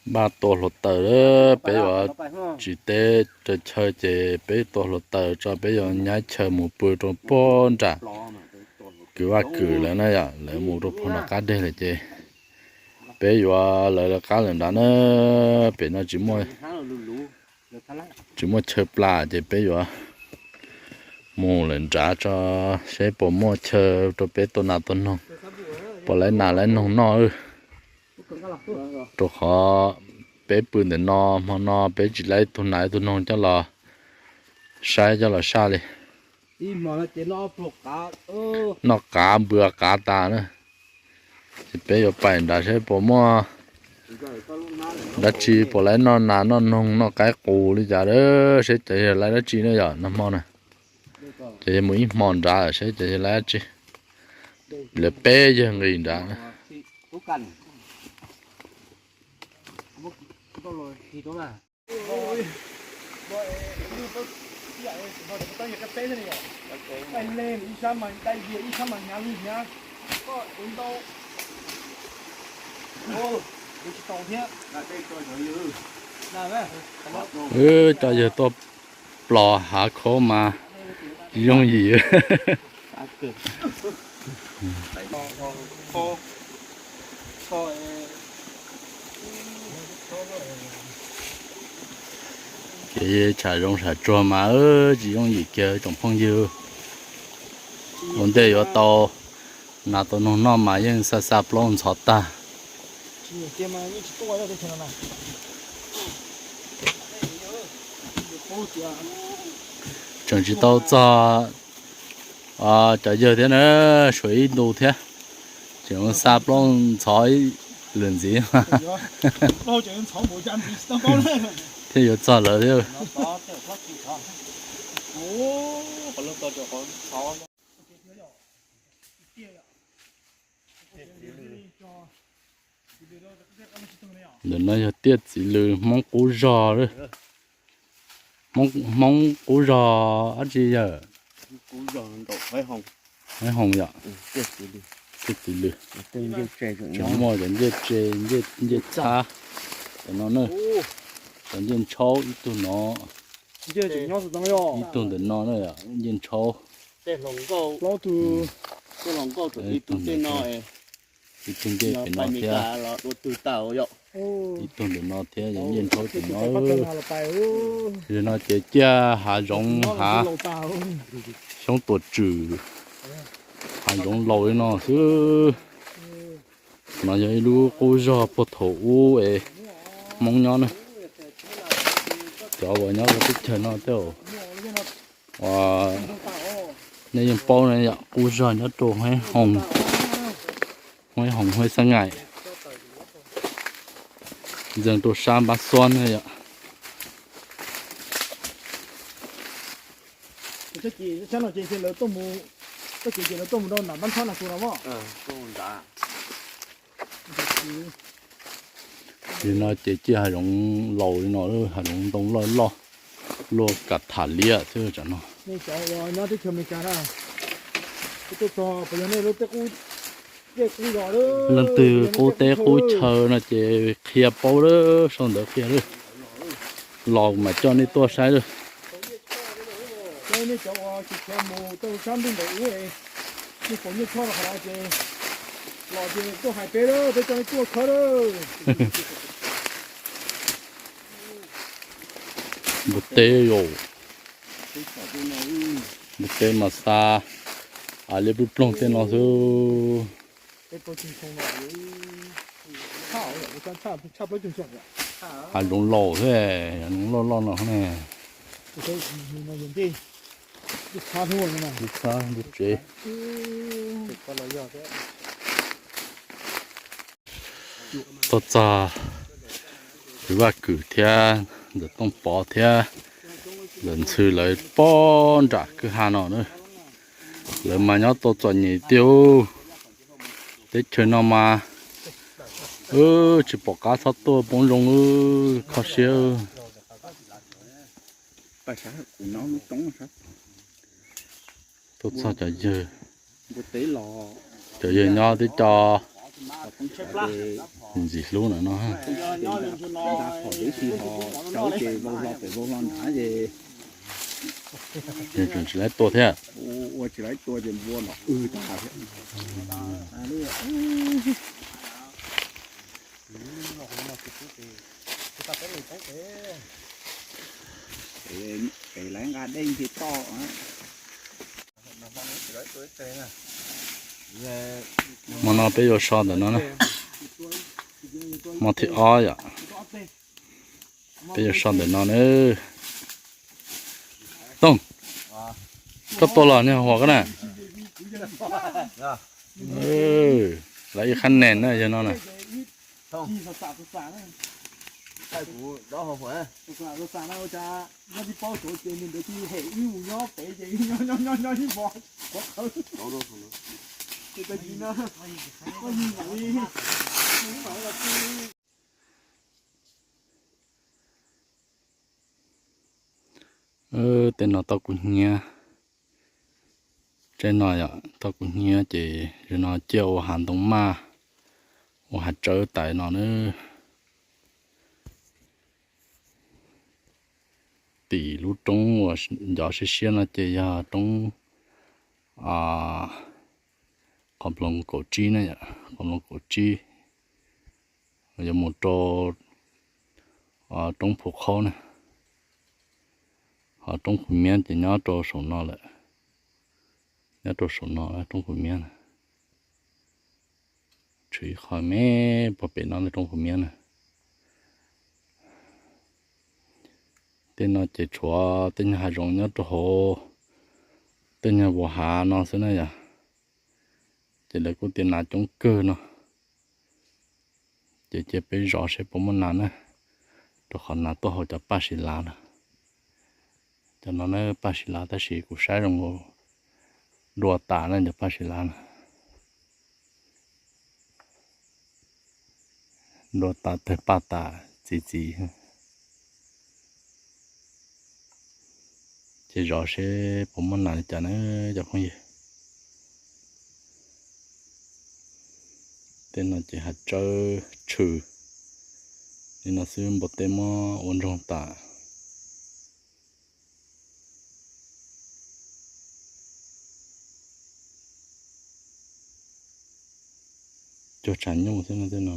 Npaj tua hluav taws lawm, peb yuav tsis teb rau chaw ces peb tua hluav taws tso, peb yuav nyab chaw mus pw rau puag nram kwv Vaj Kwm lawm na yom, lawv mus rau puag nram qab deg lawm ces peb yuav lawv lawv qab lawm nrad na. Pem no tsis muaj chaw plas ces peb yuav mus lawm nrad tso, seb puas muaj chaw rau peb tua nas tua noog, puas laib nas laib noog noj. Rau qhov peb pw ntawm no, hmo no peb tsis laib ib tug nas ib tug noog coj los saib coj los saj li. Noj qav npua qav tas na. Ces peb yuav pais nrad seb puas muaj dab tsi, puas laib noj nas noj noog noj qaib qus li cas, seb cov yawg laib dab tsi na yom, nag hmo na. Ces yog mus ib hmo nrad seb cov yawg laib dab tsi. Lawv peb yawg nqis nrad na. Wb cov yawg tuaj plos hav khaub mas yooj yim. Kev tsham zoov tsham tsuag mas tsis yooj yim kiag tsoom phooj ywg. Ua ntej yuav tau nas tau noog noj mas yeej xa xa plaub ntxhov tag. Tseem tsis tau txog cov yawg thiab na, suav ib ntu thiab, tseem xa plaub ntxhov ib lwm ntxiv thiaj yuav txog lawv thiab. Ntawm no yog tiaj txiv lws Hmoob qub zog. Hmoob qub zog dab tsi yawg? Hmoob hoos yom. Tiaj txiv lws. Tseem muaj cov ncej tse, ncej txhab, cov no na. Cov ncej ntshaub ib tug no, ib tug ntawm no na, ncej ntshaub. Ib tug ncej pem no thiab, ib tug ntawm no thiab, yog ncej ntshaub tim no. Yog no ces ciaj hav zoov hav xyoob tuam tswm, hav zoov laus li no xwb. No yog ib lub qub zog puag thaum ub es Hmoob nyob na. Cov uas nyob rau teb chaws no tej uas nej yeej paub na yom, qub zog nyob rau Huab Hoos, Huab Xab Ngaim, ntxeev rau sab Npab Xuab na yom. Li no ces ciaj hav zoov laus li no, hav zoov ntoo loj loj, luaj kam tham liab xwb tsam no. Leej twg qub teb qub chaw no ces qhia paub lawm, sau ntawv qhia lawm, los mas coj nej tuaj saib lawm. Nej cov uas tsis tshua mus rau sab ntuj ntawm ub, nej pom nyiaj choj qhov no ces los ces tuaj hais peb lawm, peb coj nej tuaj khawb lawm. Npua teb yom, npua teb mas xa liab ploog ploog tej no xwb. Hav zoov laus thiab, hav zoov loj loj no ne. Lub tshab lub tsev. Tuaj txog kwv Vaj Kwm thiab ntxawm Tooj Pov thiab ntxawm Ntxhw lawv pob nram kwj ha no na. Lawv mas nyob tau txom nyem tiag. Teb chaws no mas tsis pom qab txhob tuaj poob zoo, kho siab. Tuaj txog cov yawg, cov yawg nyob twb cov Ntxim hlub na no. Nta phom tib si ho rau ces vau hlo pem vau hlo nrad ces tseem tsis laib tua thiab. Ua tsis laib tua ces npua nov w tag thiab. Es lawv nqa dej nti toj. Hmo no peb yuav so ntawm no na. Hmo thib ob yom. Peb yuav so ntawm no na. Tooj, koj tua los niag huam koj na. Lawv ib qhab nees na yog no na. Tej no tau kuv hnyiab. Tej no yom, tau kuv hnyiab ces zaum no ciaj ua hav ntoo maj, ua hav tsawb tas no na. Tim lub roob uas ncov siab siab no ces yog roob qhov nploos kaum tsib na yom, qhov nploos kaum tsib yuav mus rau roob Phu Qhaub na. Ho roob Phu Miab ces nyob rau saum no lawm, nyob rau saum no roob Phu Miab na. Tshuav ib qho me pog pem no roob Phu Miab na. Tej no ces tshuav tej nyuag hav zoov nyob rau hauv tej nyuag vus hav no xwb na yom. Ces lawv kuj tias nas coob kawg no. Ces cia peb zov seb puas muaj nas na, rau qhov nas tuaj hauv cov paj si lav na. Cov no na paj si lav tab sis kuv saib zoo nkaus dua tas na cov paj si lav na. Dua tas tawg paj tas txiv txiv. Ces zov seb puas muaj nas li cas na cov phooj ywg. Tej no ces hav tsawb tshwm li no xwb, npua teb muab ua ntsoog tas. Cuag tshav nyuj xwb no tej no.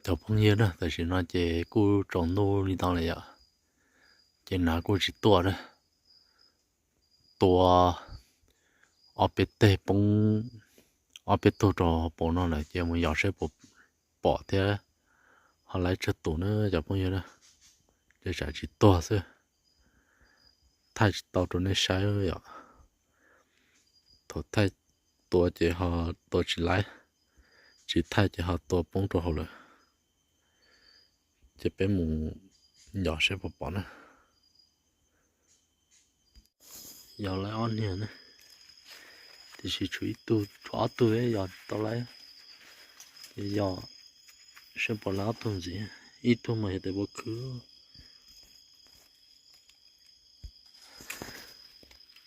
Cov phooj ywg na, tam sim no ces kuj tsaus ntuj li ntawd lawm yom, ces nas kuj tsis tuaj na. Tua ob peb teg poob ob peb tug rau hauv paus no lawm ces mus yos saib puas pom thiab ho laib tsawg tus na cov phooj ywg na. Ces tsam tsis tuag xwb, thaij tsis tau rau nej saib yom. Thaum thaij tua ces ho tua tsis laib, tsis thaij ces ho tua poob rau hauv lawm. Ces peb mus yos saib puas pom na. Yos laib ob niag na, tiam sis tshuav ib tug, tshuav ob tug yos tau laib. Ces yos saib puas laib ob tug ntxiv, ib tug mas yog tias puas khwv.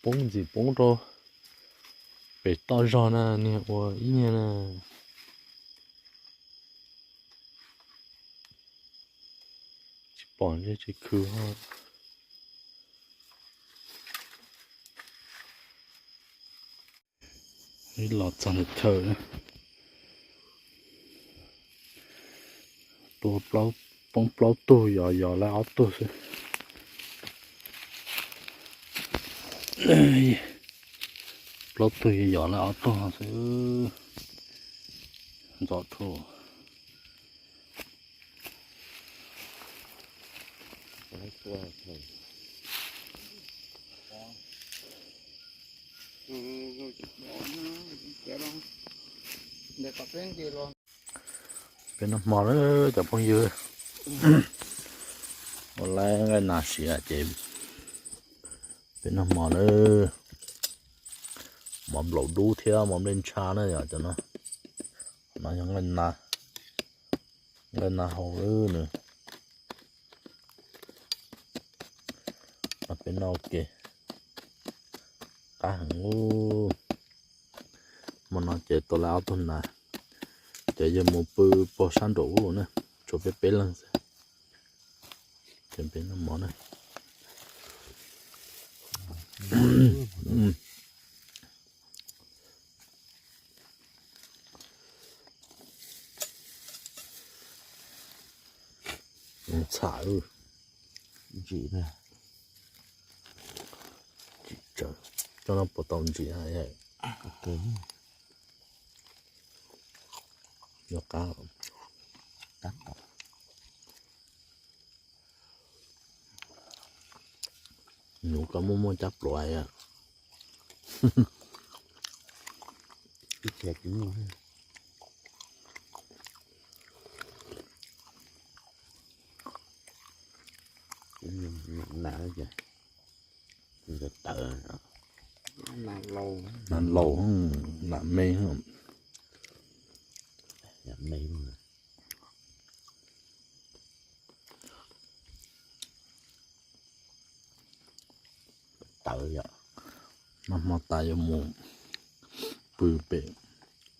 Poob ntxim poob rau pem toj zog na, niag ua ib niag na. Tsis pom ntshe tsis khwv. Los txog ntawm chaw, tua poob plaub tug yos yos laib ob tug xwb. Plaub tug yos yos laib ob tug xwb. Ntxov dhau. Peb noj hmo lawm cov phooj ywg. Ua laib nqaij nas siav ces peb noj hmo lawm. Mov nplaum dub thiab mov nplej ntsha na yom cov no. No yog nqaij nas hau lawm nws. Peb noj ua ke qab heev. Hmo no ces tua laib ob tug nas, ces yog mus pw puag sab nraum ub na, tshuav peb peb leeg xwb. Ces peb noj mov na. Ntxham, ntsim na, ntsim tsawv, coj no puas tau ntsim. Yog qab, nus koj muaj muaj cab pluav. Nas laus, nas me. Tawv yom. Noj hmo tas yuav mus pw pem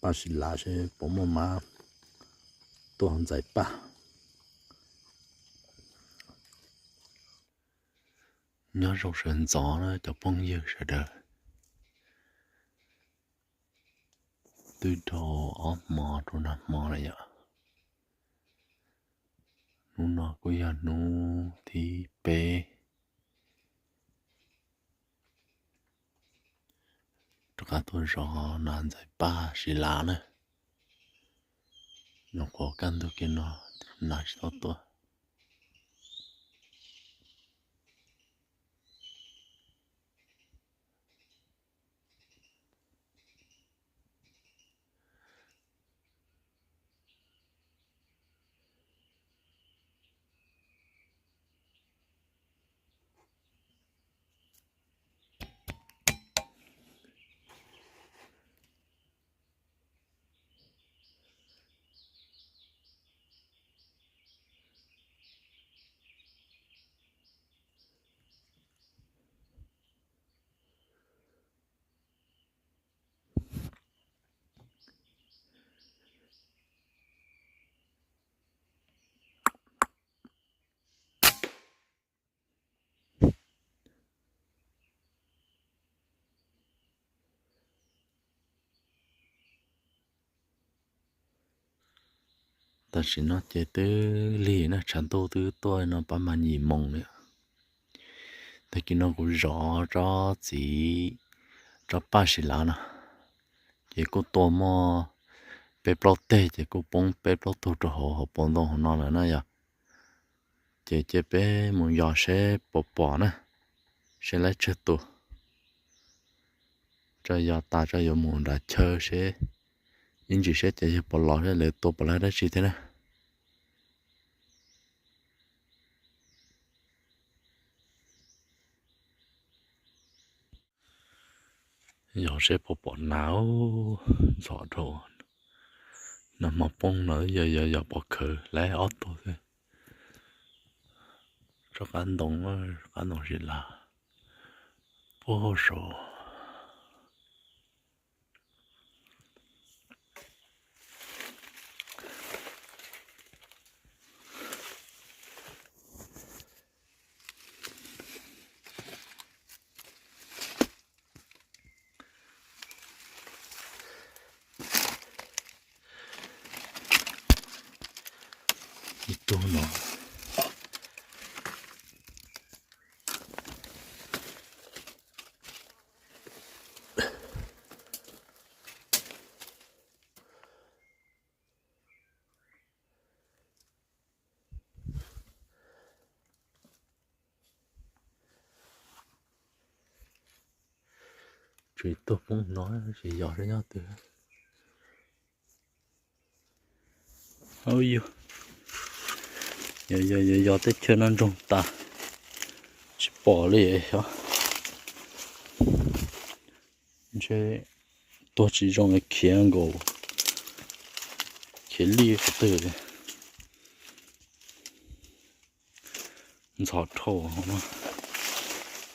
paj Sis Lav seb puas muaj mab tua ntxais paj. Nyob zoo sawv ntxov na cov phooj ywg sawv daws. Twb dhau ob hmo rau nag hmo lawm yom. Hnub no kuj yog hnub thib peb rov qab tuaj zov nas ntxais paj Sis Lav na. Nyuam qhuav kaj ntug kiag no nas tsis tau tuaj. Tam sim no ces twb lig na, tshav ntuj twb tuaj no pab mas yim moos li. Tag kis no kuv zov tsob txiv, tsob paj sis lav no, ces kuj tua muaj peb plaub teg ces kuj poob peb plaub tug rau hauv hauv paus ntoo hauv no lawm na yom. Ces cia peb mus yos seb puas pom na, seb lawv tsawg tus. Tso yos tas tso yuav mus nram chaw seb, ib ntsis seb ces yog puas los seb lawv tua puas lawv dab tsi thiab na. Yog seb puas pom nas, ntxhov dhau. Nag hmo poob no yog yog yog pom khawv lawv ob tug xwb. Tsob qab ntoo, qab ntoo sis lav puag hauv saud. Ib tug no. Tsis tuag poob no, tsis yog sab nyob twg. Yog, yog, yog teb chaws no ntsoog tas, tsis pom li xyov. Ntshe tuag tsis zoo khiav nkaus, khiav lij qhov twg li. Ntxhov dhau,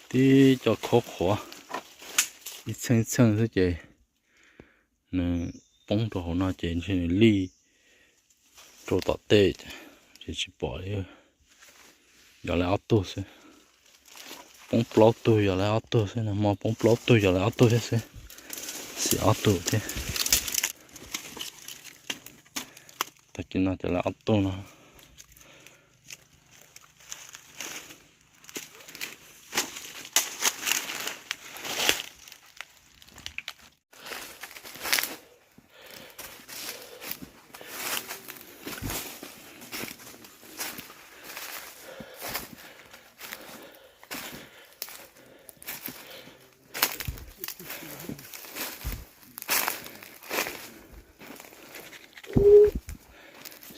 tib co khaub qhuav, ib txheej txheej xwb ces nws poob rau hauv no ces ntshe nws lij rau tom tej, ces tsis pom li. Yog lawv ob tug xwb. Poob plaub tug yog lawv ob tug xwb, nag hmo poob plaub tug yog lawv ob tug thiab xwb. Xim ob tug thiab. Tag kis no ces lawv ob tug no.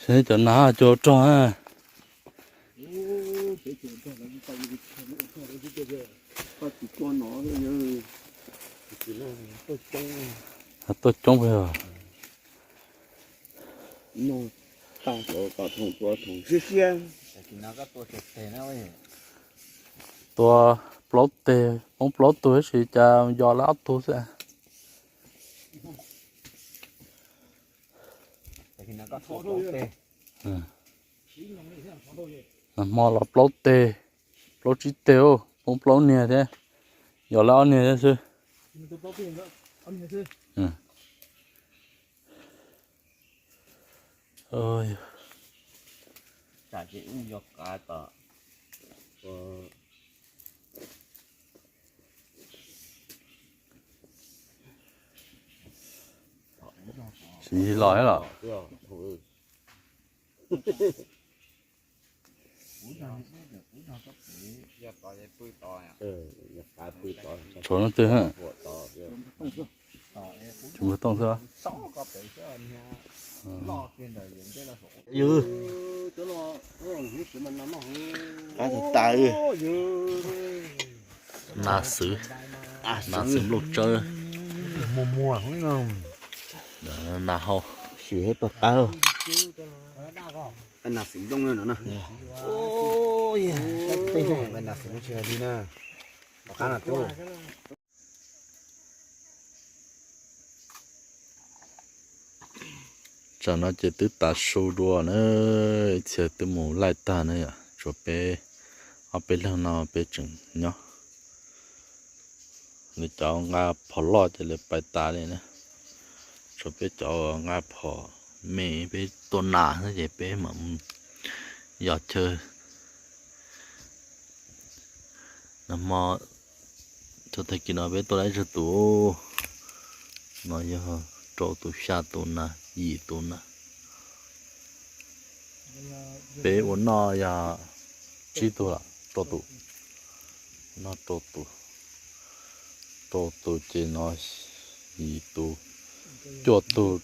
Saib cov nas cua rog. Tuaj coob pes os. Tua plaub teg, poob plaub tug tab sis cas yog lawv ob tug xwb. Nag hmo los plaub teg, plaub tsib teg, poob plaub niag thiab, yog lawv ob niag thiab xwb. Tsis los thiab los? Tshuav leej twg? Tsis muaj tooj xwb. Nas xwb, nas xwb nplooj tsawb. Nas hau. Tsam no ces twb tav su dua na, ib txhia twb mus laij tag na yom, tshuav peb, ob peb leeg no peb tseem nyob. Lawv cov nqa phom loj ces lawv pais tas li na, tshuav peb cov nqa phom me peb tua nas xwb ces peb mam yos chaw. Nag hmo, txog tag kis no peb tua tau tsawg tus? No yog rau tus, xya tus na, yim tus na. Peb ua noj yog tsib tug los rau tus, noj rau tus, rau tus ces no yim tus, cuaj tug,